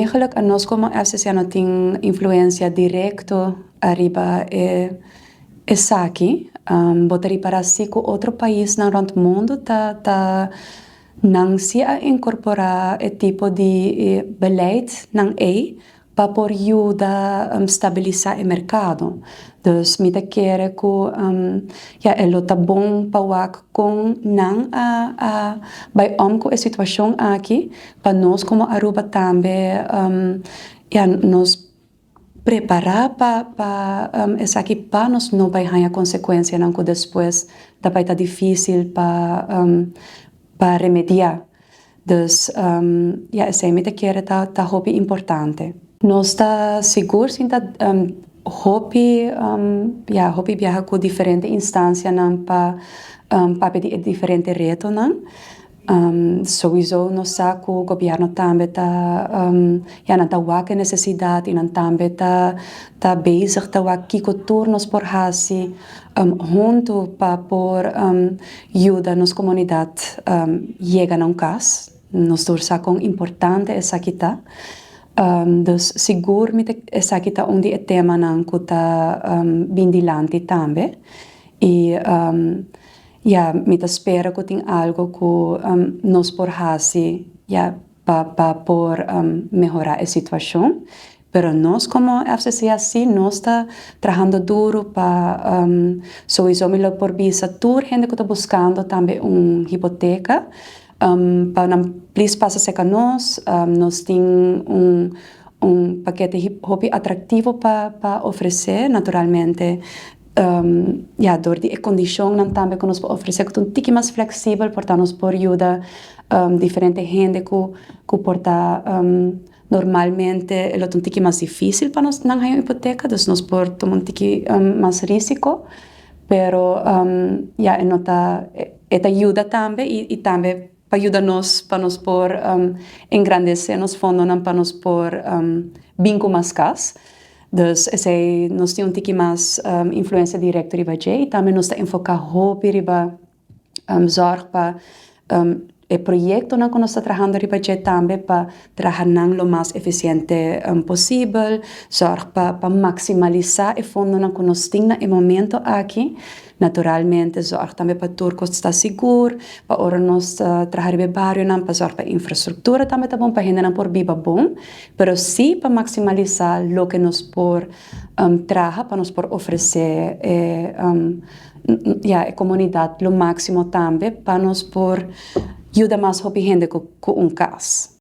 Eigenlijk nos komo FCCA no tin influensia direkto ariba e esaki. Bo ta ripará si ku otro paisnan rònt mundu ta nan si a inkorporá e tipo di beleidnan ei pa por yuda stabilisá e merkado. Dus mi ta kere ku, ja, e lo ta bon pa wak kon nan a bai om ku e situashon aki pa nos komo Aruba tambe, ja, nos prepará pa esaki, pa nos no bai haña konsekuensianan ku despues ta bai ta difísil pa remediá. Dus ja, esei mi ta kere ta hopi importante. Nos ta sigur sinta hopi, ja, hopi biaha ku diferente instansianan pa papia di e diferente retonan. Sowieso nos sa ku gobièrnu tambe ta, ja, nan ta wak e nesesidat i nan tambe ta bezig ta wak kiko tur nos por hasi huntu pa por yuda nos komunidat yega na un kas. Nos tur sa kon importante esaki ta. Dus sigur mi ta esaki ta un di e temanan ku ta bin dilanti tambe. I, ja, mi ta spera ku tin algu ku nos por hasi, ja, pa por mehorá e situashon. Pero nos komo FCCA sí nos ta trahando duru pa sowieso mi lo por bisa tur hende ku ta buskando tambe un hipoteka pa nan please pasa serka nos. Nos tin un pakete hopi atraktivo pa ofresé, naturalmente. Ja, dor di e kondishonnan tambe ku nos por ofresé ku ta un tiki mas fleksibel, por ta nos por yuda diferente hende ku por ta normalmente lo ta un tiki mas difísil pa nos nan haña un hipoteka, dus nos por tuma un tiki mas risiko, pero, ja, e no ta e ta yuda tambe i tambe pa yuda nos pa nos por engrandesé nos fondonan pa nos por bin ku mas kas. Dus esei nos tin un tiki mas influensia direkto riba dje i tambe nos ta enfoká hopi riba zorg pa e proyektonan ku nos ta trahando riba dje tambe pa traha nan lo mas efisiente posibel, zorg pa maksimalisá e fondonan ku nos tin na e momento aki. Naturalmente zorg tambe pa tur kos ta sigur, pa ora nos ta traha riba e barionan, pa zorg pa infrastruktura tambe ta bon, pa hendenan por biba bon, pero sí pa maksimalisá loke nos por traha pa nos por ofresé e, ja, e komunidat lo máksimo tambe pa nos por yuda mas hopi hende ku un kas.